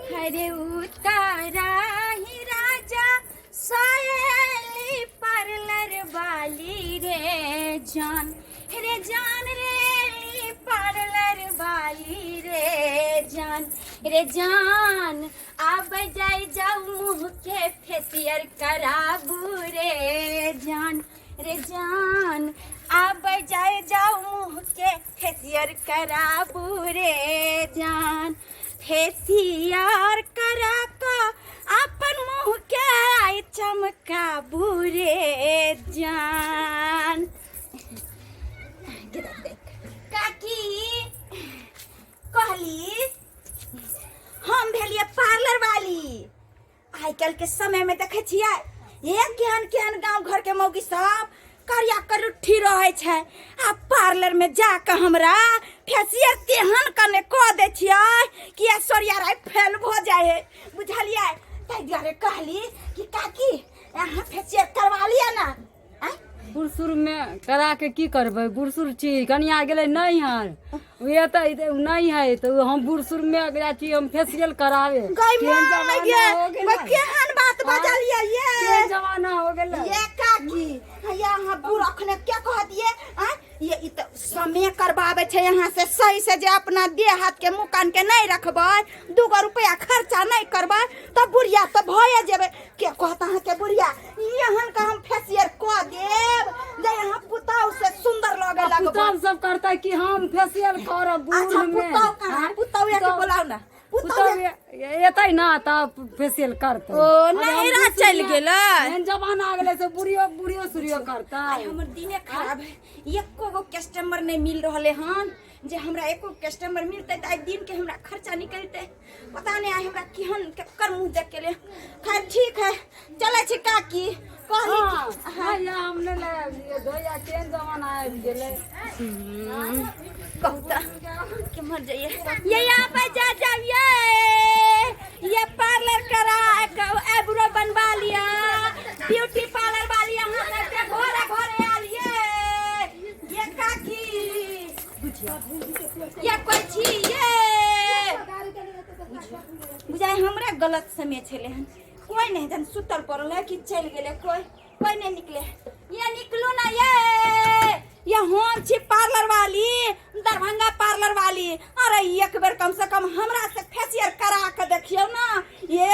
अरे उतारा ही राजा सायली पार्लर वाली रे जान, रे जान रे पार्लर वाली रे जान, रे जान आब जाय जाऊ मुँह के फेसियर कराबू रे जान, रे जान आब जाय जाऊ मुँह के फेसियर कराबू रे जान। फेसियर करा का अपन मुँह के आई चमकाबू रे जान। काकी कहली हम भेलिए पार्लर वाली। आइ काल्हि के समय में देखे छियै एक केहन केहन गांव घर के मौगी सब करिया करुट्ठी रहे छै आ पार्लर में जाके हमरा फेसियल तेहन कने कऽ दै छियै कि ऐश्वर्या राय फेल भऽ जाइ है, बुझलियै? ताहि दुआरे कहली कि काकी अहाँ फेसियल करवा लिअ ना। आँय? बुढ़सूर में करा के की करबै? बुढ़सूर छी, कनिया गेलै नैहर, ओ एतै तऽ नहि है तऽ हम बुढ़सूर में जाइ छी हम फेसियल करावे। गई केहन माँ जमाना ये, हो गेलै? गई केहन बात बजलियै ये? केहन जमाना हो गेलै? ये काकी, ये अहाँ बूढ़ अखने क्या कह दिए? आँय? ये ई तऽ समय करबाबै छै यहाँ से सही से, जे अपना देह हाथ के मुँह कान के नहीं रखबै, दूगो रुपया खर्चा नहीं करबै तऽ बुढ़िया तऽ भए जेबै। के कहत अहाँ के बुढ़िया? एहन के हम फेसियल कऽ देब जे अहाँ पुतहु से सुंदर लगे लगबै। पुतहु सब करतै कि हम फेसियल करब बूढ़ अच्छा में? पुतहु कहाँ? आँय? पुतहु के बोलाउ ना। पुतहु एतै ना तब फेसियल करतै। ओ, नहिरा चलि गेलै। एहन जमाना आ गेलै से बुढ़ियो बुढ़ियो सुढ़ियो करतै। आइ हमर दिने खराब है, एको गो कस्टमर नहीं मिल रहले हन। जे हमरा एको कस्टमर मिलते तऽ आइ दिन के हमरा खर्चा निकलते। पता नहीं आइ हमरा केहन केकर मुँह देख के ले। खैर ठीक है, चलै छी काकी। कहली हाँ, भैया हम नहि लगाबियै धोइया, केहन जमाना आबि गेलै। कहू तऽ केम्हर जाइए? ये यहाँ पे जा जाइए, ये पार्लर करा एब्रो बनवा लिया। ब्यूटी पार्लर वाली यहाँ सबके घरे घरे आलिए। ये काकी ये कोई छी ये बुझाइ हमरा गलत समय छलै हन। कोई नहीं जन सुतल पड़ल है कि चलि गेलै, कोई कोई नहीं निकले। ये निकलू ना, ये हम छी पार्लर वाली, दरभंगा पार्लर वाली। अरे एक बेर कम से कम हमरा से फेसियल करा के देखियौ ना, ये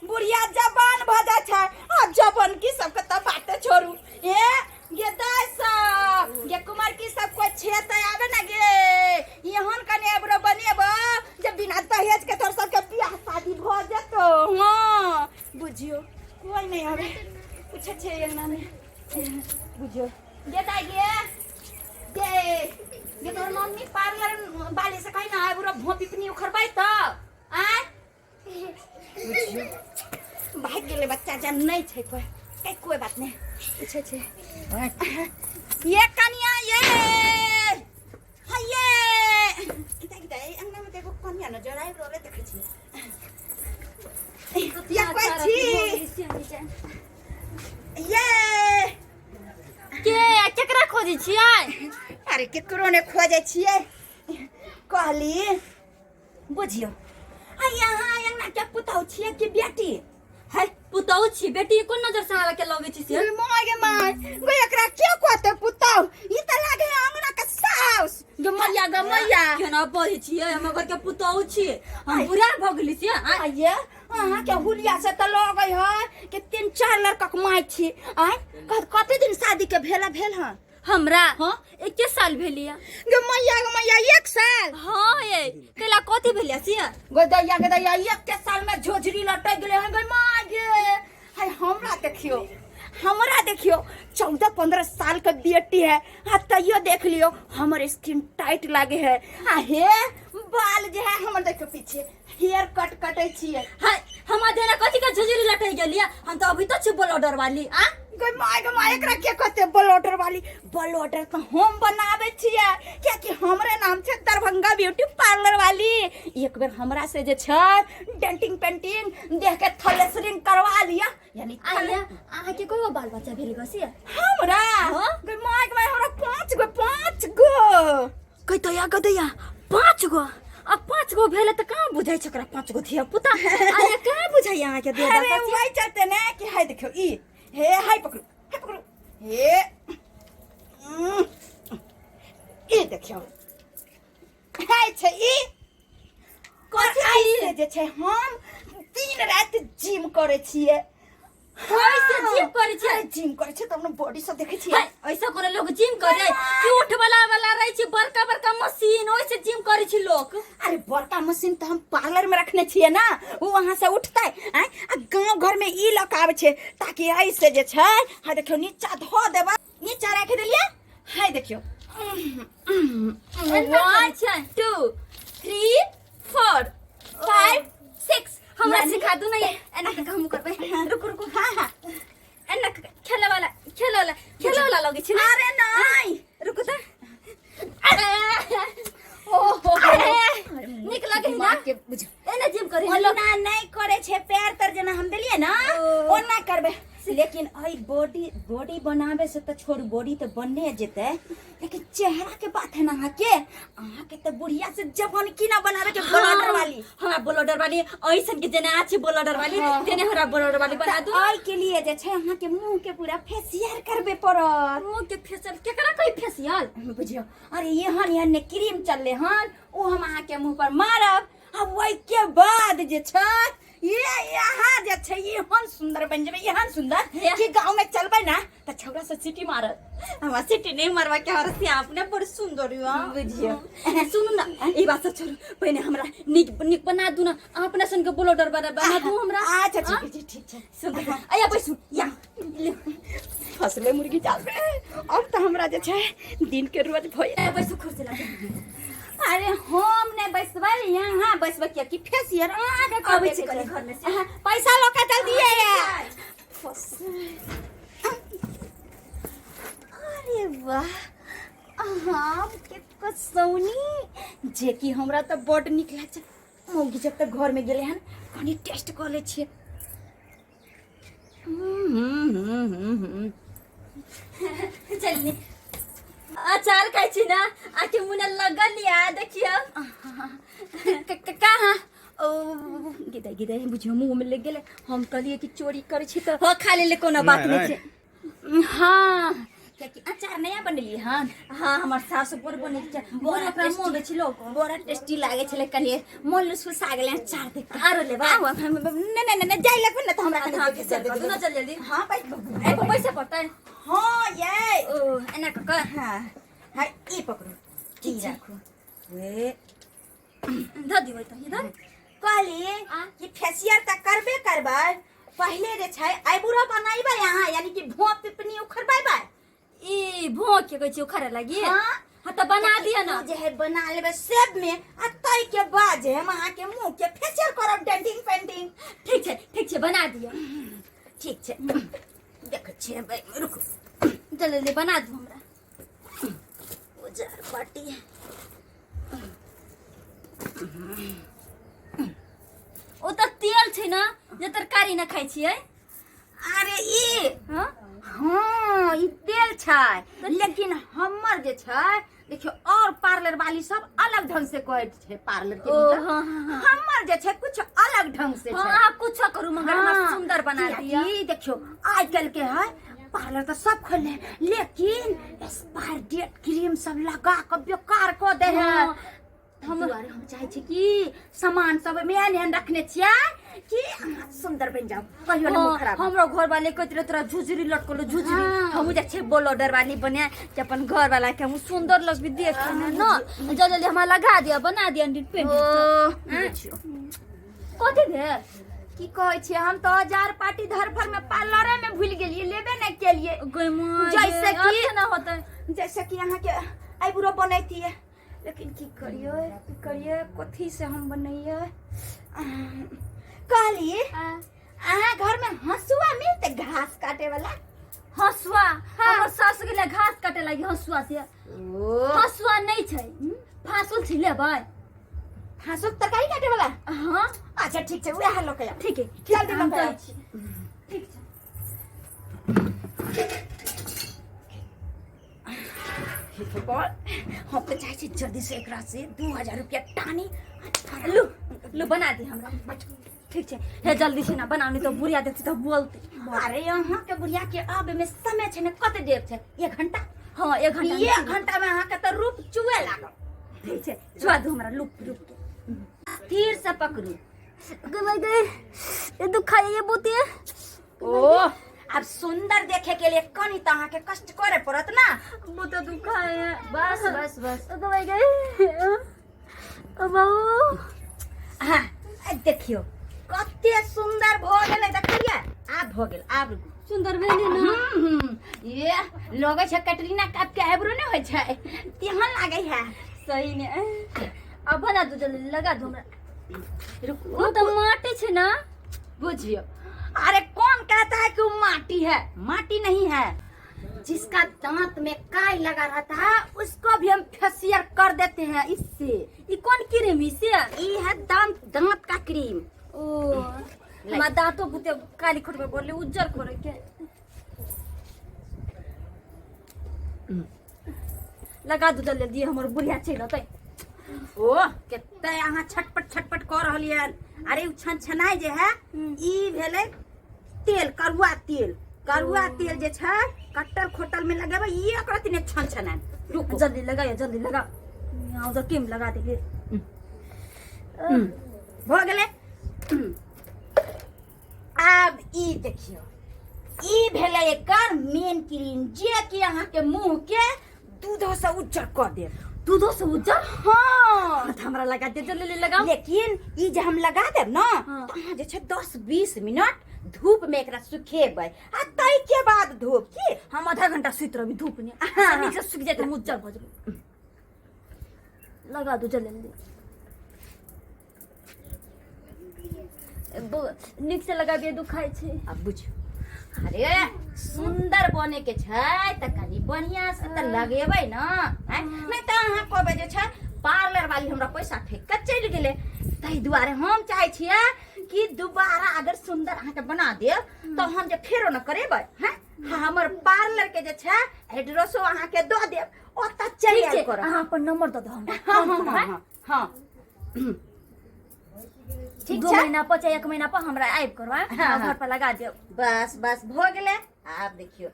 बुढ़िया जवान भऽ जाइ छै। आ जवान की सबके तऽ बाते छोड़ू। ये गे दाइ सब, गे कुमार की सब कोई छे तऽ आबे ना गे। एहन कने एबरो बनेबो जे बिना दहेज के तोर सबके बियाह शादी भऽ जेतो। हाँ बुझियो कोई नहीं आवे, पूछे छे अंगना में। बुझियो गे दाइ गे, गे गे तोर मम्मी पार्लर वाली से कहीं ना एबरो भोपिपनी उखड़बै तऽ आँय। भागि गेलै बच्चा, जन नहीं छै कोई। ए, कोई बात नहीं, पूछे छे ये कनिया ये हये किता किता ए अंगना में देखो कनिया नजर आबि रहलै, देखै छी ये कोई छी ये के केकरा खोजै छियै? अरे केकरो ने खोजै छियै, कहली बुझियो आ यहाँ अंगना के पुतहु छियै कि बेटी? है पुतहु छी, बेटी कोन नजर से आवे के लगै छी से? माय गे माय गो, एकरा के कहते पुतहु? ई त लागे है अंगना के साउस। गे मैया गे मैया, केना बजै छियै? हमर घर के पुतहु छी, हम बुढ़ा भऽ गेली छी। आइए अहाँ के हुलिया से त लगै है कि तीन चार लड़का के माय छी। आय कते दिन शादी के भेला भेल हन? हमरा हाँ एके साल भेलिया। गे मैया गे मैया, एक साल? हाँ ये कैला कथी भेलिया सिया? गे दैया गे दैया, एक के साल में झोझरी लटक गेले हन। गे माँ गे हाय, हमरा देखियो, हमरा देखियो, 14-15 साल के बेटी है आ तैयो देख लियो हमर स्किन टाइट लागे है। आ हे बाल जे है हमर देखियो पीछे हेयर कट कटे छिए। हाय हम अधेरा कथी के झुझुरी लटक गेलिया? हम तो अभी तो छी ब्लॉडर वाली। आ गे my गे my, एकरा के कहते ब्लॉडर वाली? ब्लॉडर तो हम बनावे छिए, कियाकि हमरे नाम छै दरभंगा ब्यूटी पार्लर वाली। एक बेर हमरा से जे छै डेंटिंग पेंटिंग देह के थ्रेशरिंग करवा लिया, यानी आया अहाँ के कोई बाल बच्चा भेल गसिया? हमरा? हाँ? गे my गे my, हमरा 5 गो, 5 गो। कहि तो या गदैया 5 गो। आ 5 गो भेलै तऽ कहाँ बुझै छै ओकरा 5 गो धिया पुता। अरे कहाँ बुझाइ अहाँके धिया अरे पुता? वही चलते ने कि हाय देखियो ई हे हाय पकड़ू हाय पकड़ू हे ई देखियो हाय छै ई कथी? आइ से जे छै हम दिन राति जिम करै छियै। ऐसे जिम करै छियै? अरे जिम करै छियै तब ने बॉडी सब देखै छियै। है, ऐसा कोनो लोग जिम करे कि उठ वाला वाला रहै छै बड़का बड़का मशीन, ओइसे जिम करै छै लोक। अरे बड़का मशीन तऽ हम पार्लर में रखने छियै ना, ओ वहाँ से उठतै। आँय, आ गाँव घर में ई लऽ कऽ आबै छै ताकि ऐसे जे छै हाँ देखियौ नीचा धऽ देबै, नीचा राखि देलियै, हाय देखियौ एना करै 1 छियै। 2 3 4 5 6। हमरा सिखा दू ना ये, एना कऽ हमहूँ करबै। रुकू रुकू। हाँ हाँ एना कऽ खेले वाला खेले वाला खेले वाला लगै छै ना? अरे नहीं रुकू तऽ। ओहो अरे, नीक लगै ना? के बुझ एना जिम करै है लोक। ओना नहीं करे छै पैर तर जेना हम देलियै ना ओ। ओना करबै, लेकिन एहि बॉडी बॉडी बनाबे से तऽ छोड़ बॉडी तऽ बनने जेतै, लेकिन चेहरा के बात है ना। अहाँके अहाँके तऽ बुढ़िया से जवान की ना बनाबे के ब्लडर वाली। हमरा ब्लडर वाली ऐसन के जेना अछि ब्लडर वाली तेने हमरा ब्लडर वाली बना दू। एहि के लिए जे छै अहाँके मुंह के पूरा फेसियल करबे पड़त। मुंह के फेसियल केकरा कही फेसियल? बुझियौ अरे एहन एहन ने क्रीम चलले हन, ओ हम अहाँके मुंह पर मारब आ ओहि के बाद जे छै ये यहाँ जे छै एहन सुंदर बन जेबै, एहन सुंदर कि गाँव में चलबै ना तऽ छौड़ा से सीटी मारत। हमरा सीटी नहीं मारवा के, हमरा से अपने बड़ सुंदर यो। बुझियौ। सुनू ना ई बात सब छोड़ू, पहिने हमरा नीक नीक बना दू ना, अहाँ अपना सन के ब्लडर बना बना दू हमरा। अच्छा ठीक छै ठीक छै। सुन आया बैसू या फसले मुर्गी जाल में। अब तऽ हमरा जे छै दिन के रोज भोज। ए, बैसू कुर्सी लगे। अरे हम नहि बैसबै, यहाँ बैसबै कियाकि फेसियल अहाँके अबै करबे छी के कनी छै। घर में से। अहाँ पैसा लऽ के जल्दी अरे वाह अहाँ के सौनी जे कि हमरा तऽ बड्ड नीक लागै छै। मौगी जब तक घर में गेलै हन कनी टेस्ट कऽ लै छियै। हम्म, हम्म, हम्म, हम्म। चलनी अचार खाइ छी ना आके मुने लगल या देखियो कहाँ ओ गिदै गिदै बुझियौ मुँह में लग गेलै। हम कहलियै कि चोरी करै छी तऽ हो खा लेले कोनो बात नहि, नहीं छै। हाँ कियाकि अचार नया बनेलियै हन। हाँ हमर सासु बड़ बनेल छै, बड़ ओकरा मोन रहै छै लोक। बड़ा टेस्टी लागै छलै, कनि मोन लुसफुसा गेलै अचार देख कऽ। आरो लेबा? आउ, नहि नहि नहि जाइ लगबै ने तऽ हमरा कनि हाँ, पैसा दे दू देबै। ना चल जल्दी। हाँ एको पैसा पड़तै? हाँ ये ओ एना कऽ कऽ हाँ हाँ ई पकड़ू ई राखू वे धऽ दियौ तऽ इधर। कहली कि फेसियल तऽ करबे करबै, पहिले जे छै आइब्रो बनेबै अहाँ, यानी कि भों पिपनी उखड़बेबै। ई भों के कहै छै उखाड़े लागी? हाँ। हाँ तऽ बना दिअ ना। ओ जे है बना लेबै सेब में आ तै के बाद जे हम अहाँके मुँह के फेसियल करब डेंटिंग पेंटिंग। ठीक छै ठीक छै बना दिअ। ठीक छै देखै छियै भाइ, रुकू जल्दी जल्दी बना दू हमरा। उजर पाटी ओ तऽ तेल छै ना जे तरकारी ना खाइ छियै। अरे ई हाँ हाँ ई तेल छै, लेकिन हमर जे छै देखियौ और पार्लर वाली सब अलग ढंग से कहै छै पार्लर के ओ मतलब। हाँ हाँ हाँ हमर जे छै कुछ अलग ढंग से हाँ छै। अहाँ कुछो करू मगर हमरा हाँ, सुंदर बना दिअ। कियाकि देखियौ आइ काल्हि के है पार्लर तऽ सब खोलले, लेकिन एक्सपायर डेट क्रीम सब लगा कऽ बेकार कऽ दे है। हाँ। हम दुआरे हम चाहै छी कि सामान सब एहिमे एहन एहन रखने छियै कि अहाँ सुंदर बनि जाउ, कहियो ने मुँह हाँ, खराब। हमरो घर वाले कहैत रहे तोरा झुझुरी लटकलो झुझुरी। हाँ। हमहूँ जाइ छियै बोलोडर वाली बने कि अपन घर वाला के हमहूँ सुंदर लगबी देखे में न। जल्दी जल्दी हमरा लगा दिअ बना दिअ पेंट। ओ, बुझियौ। कथी भेल? की कहै छियै हम तऽ हजार पार्टी धरफर में पार्लरे में भूल गेलियै, लेबे नहि केलियै। गै माय, जैसे आब कि- केना होतै? जैसे कि अहाँके आइब्रो बनैतियै, लेकिन की करियै की करियै कथी से हम बनैयै? कहली अहाँ घर में हंसुआ मिलते घास काटे वाला? हंसुआ? हमर सासु गेलै घास काटे लागी हंसुआ से। ओ हंसुआ नहीं छै, फांसुल छै, लेबै? हंसुआ तरकारी काटे वाला? हाँ। अच्छा ठीक छै, उएह लऽ के आउ। ठीक है जल्दी हम लऽ के आउ। जाइ छी। ठीक छै। हे भगवान, हम तऽ चाहै छी जल्दी से एकरा से 2000 रुपया टानी आ लू लू बना दी हमरा। ठीक छै, हे जल्दी से ना बनानी तो बुढ़िया देखती तो बोलती। अरे अहाँ के बुढ़िया के आबे में समय छै ने, कते देर छै? एक घंटा। हाँ, एक घंटा। एक घंटा में अहाँ के तऽ रूप चुए लागल। ठीक छै, चुआ दू हमरा लूप रूप के। स्थिर से पकड़ू। गए गए, ये दुखा ये बहुते। ओ आब सुंदर देखे के लिए कनी तऽ अहाँ के कष्ट करे पड़त ना। बहुत दुखा है। बस बस बस। गए गए बहू। हाँ देखियो कते सुंदर भऽ गेलै, देखलियै? आब भऽ गेल, आब रुकू। सुंदर भेलै ना? ये लगै छै कैटरीना कैफ के आइब्रो नहि होइ छै, तेहन लागै है। सही ने। अब बना दू, जल्दी लगा दू हमरा। रुकू। वो तो माटी छै ना। बुझियो, अरे कौन कहता है कि वो माटी है? माटी नहीं है। जिसका दांत में काई लगा रहता है उसको भी हम फेशियल कर देते हैं इससे। ई कोन क्रीम है से? ये है दांत दांत का क्रीम। ओ हमरा दांतो बुते काली खोटबे बोलले उज्जर करे के। लगा दू जल्दी दिए, हमर बुढ़िया चलि अतै। ओ कते अहाँ छटपट छटपट कऽ रहलियै। अरे उ छनछनाइ जे है, ई भेलै तेल, करुआ तेल। करुआ तेल जे छै कट्टर खोटल में लगेबै, ई एकरा तिने छनछनाइ। रुकू। जल्दी लगाइयो, जल्दी लगा। यहाँ उधर क्रीम लगा देलिए। भऽ गेलै। आब ई देखियौ, ई भेलै एकर मेन क्रीम, जे कि अहाँके मुँह के दूधो से उज्जर कऽ देत। दूधो से उज्जर? हाँ। तऽ हमरा लगा दे, जल्दी लगाओ। लेकिन ई जे हम लगा देब ना, हाँ। तऽ अहाँ जे छै 10-20 मिनट धूप में एकरा सुखेबै आ ताहि के बाद धूप की। हम आधा घंटा सुति रहबी धूप में। हाँ। नीक से सुख जाए तऽ हम उज्जर भऽ जेबै। लगा दू जल्दी, नीक से लगा दिए, दुखाइ छै। अब बुझियौ, अरे सुंदर बने के छै तऽ कनि बढ़िया से तऽ लगेबै ने, आँय? नहि तऽ अहाँ कहबै जे छै पार्लर वाली हमरा पैसा ठकि कऽ चलि गेलै। ताहि दुआरे हम चाहै छियै कि दोबारा अगर सुंदर अहाँके बना देब तऽ हम जे फेरो ने करेबै। हैं, हमर पार्लर के जे छै एड्रेसो अहाँके दऽ देब, ओतऽ चलि ठीक आयल छै। करब। अहाँ अपन नंबर दऽ दो हमरा। हाँ हाँ हाँ हाँ हाँ, ठीक दू छै। महीना पर चाहे एक महीना पर हमरा आबि करू, आँय? हाँ, हमरा हाँ। घर पर लगा देब। बस बस, भऽ गेलै। आब देखियौ,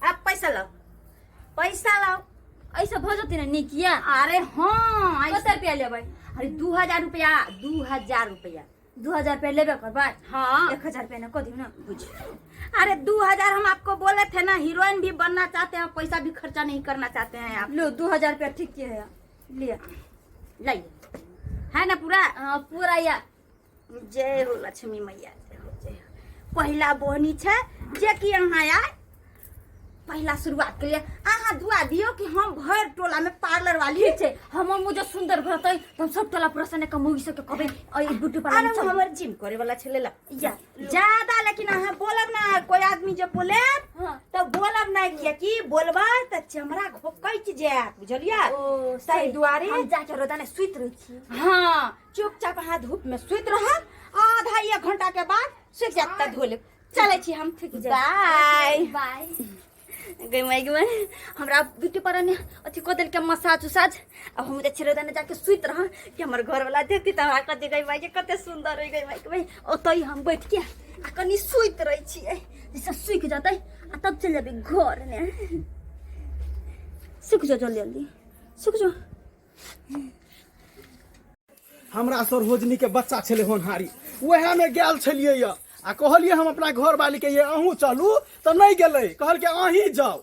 आब पैसा लाउ, पैसा लाउ। ऐसे भऽ जेतै ने नीक या? अरे हाँ। कते रुपया लेबै? अरे 2000 रुपया, 2000 रुपया। 2000 रुपया लेबे करबै? हाँ। 1000 रुपया ने कऽ दियौ ने। बुझ, अरे 2000 हम आपको बोले थे ना, हीरोइन भी बनना चाहते हैं, पैसा भी खर्चा नहीं करना चाहते हैं आप। लो, 2000 रुपया ठीक के है, लिअ। लाइए, है ना पूरा? हाँ, पूरा या। जय हो लक्ष्मी मैया, जय हो, जय हो। पहिला बोहनी छै जे कि अहाँ आइ पहिला शुरुआत के लिए अहाँ दुआ दियौ कि हम भरि टोला में पार्लर वाली। ठीक छै, हमर मुँह जे सुन्दर भरतै तऽ हम सब टोला पड़ोसन के मौगी सबके कहबै अइ ब्यूटी अरे पार्लर ओ चल। हमर जिम करे वाला छलै ला। या। ज्यादा लेकिन अहाँ बोलब ना, कोई आदमी जे बोले तऽ बोलब नहीं, कियाकि बोलबै तऽ चमड़ा घोकैच जायत, बुझलियै? ओ ताहि दुआरे हम जाके रोजाना सुति रहै छी। हाँ, चुपचाप अहाँ धूप में सुति रहब, आधा एक घंटा के बाद सुखि जायत तऽ धो लेब। चलै छी हम। ठीक। बाय। बाय। गई माई गई, हमरा ब्यूटी पार्लर ने अथी कऽ देलकै मसाज उसाज। अब हम तऽ रोजाना जाके सुति रह कि हमर घरवाला देखती तऽ हमरा कहती, गई माई के कते सुन्दर होइ गई माई के। भाई ओतहि हम बैठ के आ कनि सुति रहै छियै, जैसे सुखि जेतै आ तब चलि जेबै घर ने। सुख जाओ, जल्दी जल्दी सुख जाओ। हमरा सरोजनी के बच्चा छलै होनहारी, उएह में गेल छलियै यऽ आ कहलियै हम अपना घरवाली के, ये अहूँ चलू, तऽ नहि गेलै, कहलकै अहीं जाउ।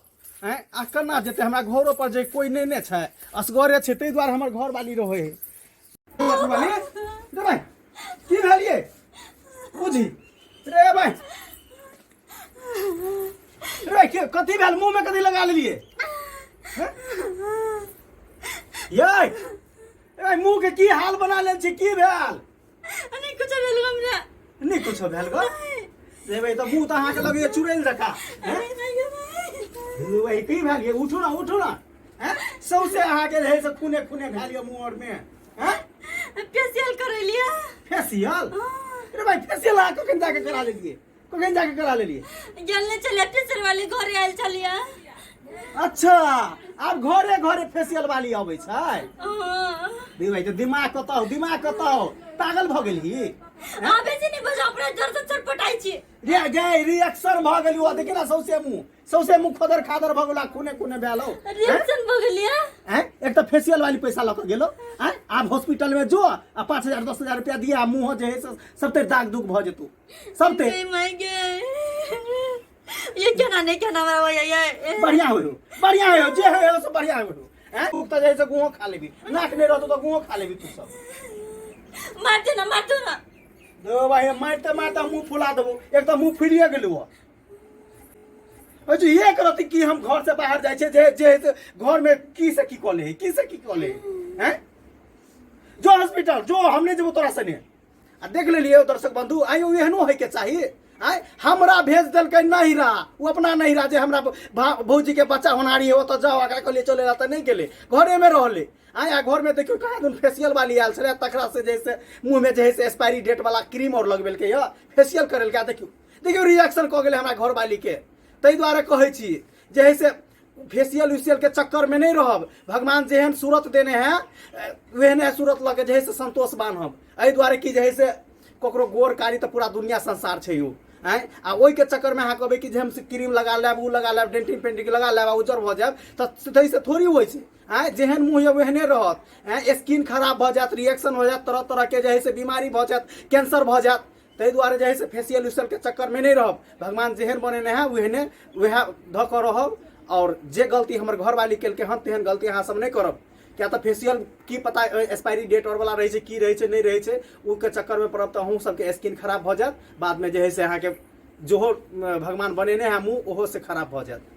आँय, आ केना जेतै? हमरा घरो पर जे कोइ नहि ने छै, असगरे छै, ताहि दुआरे हमर घरवाली रहै है। घरवाली रे भाइ, की भेलियै बुझी रे भाइ रे के कथी भेल? मुँह में कथी लगा लेलियै हैं? यै ए, मुँह के की हाल बना लेल छी? की भेल? नहीं कुछ भेल हमरा। नहि कुछो भेल गो रे भाई? तऽ मुँह तऽ अहाँके लगैया चुड़ैल जकाँ हैं? वही की भेल ये? उठू ना, उठू ना। हैं? सौंसे अहाँके रहै से खूने खूने भेल ये मुँह और में, हैं? फेशियल करेलिए। फेशियल? अरे भाई, फेशियल अहाँ कखन जाके करा लेलिए? कखन जाके करा लेलिए? गेल नहीं चलिए, फेशियल वाली घरे आयल चलिए। अच्छा, आब घरे घरे फेसियल वाली अबै छै। हाँ। दी भाई, तऽ दिमाग कतऽ हो, दिमाग कतऽ हो? पागल भऽ गेलही? अहाँ बेसी नहि बजाउ, अपना जोर से छटपटाइ छी। रे गै, रिएक्शन भऽ गेली ओ, देखी ना सौंसे मुँह, सौंसे मुँह खोदर खादर भऽ गेलो, खूने खूने भेल हौ। रिएक्शन भऽ गेलियै? आँय, एक तऽ फेसियल वाली पैसा लऽ कऽ गेलो, आँय, आब हॉस्पिटल में जो आ 5,000 10,000 रुपया दिया, मुँह जे है से सबते दाग दुग भऽ जेतौ सबते। गै माय गे, ये केना नहि केना हमरा होइया ये। बढ़िया होय हो, बढ़िया होय हो, जे होय हो से बढ़िया होय हो। आँय, तू तऽ जे है से गुहो खा लेबी, नाक नहि रहतौ तऽ गुहो खा लेबी तू सब। मारते ना, मारते ना। दो भाई, मारते मारते मुँह फुला देबो, एक तऽ मुँह फुलिए गेलौ। अच्छा, ये करती कि हम घर से बाहर जाइ छै जे जे से घर में की से की कऽ ले, की से की कऽ ले। हैं, जो हॉस्पिटल जो, हम नहि जेबो तोरा सने। आ देख लेलियै दर्शक बंधु, आइयो एहनो होय के चाही। आइ हमरा भेज देलकै नहिरा, ओ अपना नहिरा जे हमरा भौजी के बच्चा होनारी है ओतऽ जाओ, एकरा कहलियै चले ला तऽ नहि गेलै, घरे में रहलै। आइ आ घर में देखियौ कहाँ दुन फेसियल वाली आयल छलै, तकरा से जैसे मुँह में जे है से एक्सपायरी डेट वाला क्रीम और लगबेलकै यऽ, फेसियल करेलकै। आ देखियौ, देखियौ रिएक्शन कऽ गेलै हमरा घरवाली के। ताहि दुआरे कहै छी जे है से फेसियल उसियल के चक्कर में नहीं रहब, भगवान जेहन सूरत देने हैं ओहने सूरत लऽ के जे है से संतोष बान्हब। एहि दुआरे कि जे है से ककरो गोर कारी तऽ पूरा दुनिया संसार छै यौ। आँय, आ ओहिके चक्करमे अहाँ कहबै कि जे हम क्रीम लगा लेब, ओ लगा लेब, डेंटिंग पेंटिंग लगा लेब आ उज्जर भऽ जायब, तऽ ताहिसँ थोड़ी होइ छै। आँय, जेहन मुँह यऽ ओहने रहत। आँय, स्किन खराब भऽ जायत, रिएक्शन हो जायत, तरह तरहके जे है से बीमारी भऽ जायत, कैंसर भऽ जायत। ताहि दुआरे जे है से फेसियल उसियल के चक्करमे नहि रहब, भगवान जेहन बनेने है ओहने वएह धऽ कऽ रहब। आओर जे गलती हमर घरवाली केलकै हन तेहन गलती अहाँ सब नहि करब, किया तऽ फेसियल की पता एक्सपायरी डेट आओर वाला रहै छै की रहै छै नहि रहै छै, ओके चक्करमे पड़ब तऽ अहूँ सबके स्किन खराब भऽ जायत, बादमे जे है से अहाँके जेहो भगवान बनेने है मुँह ओहो से खराब भऽ जायत।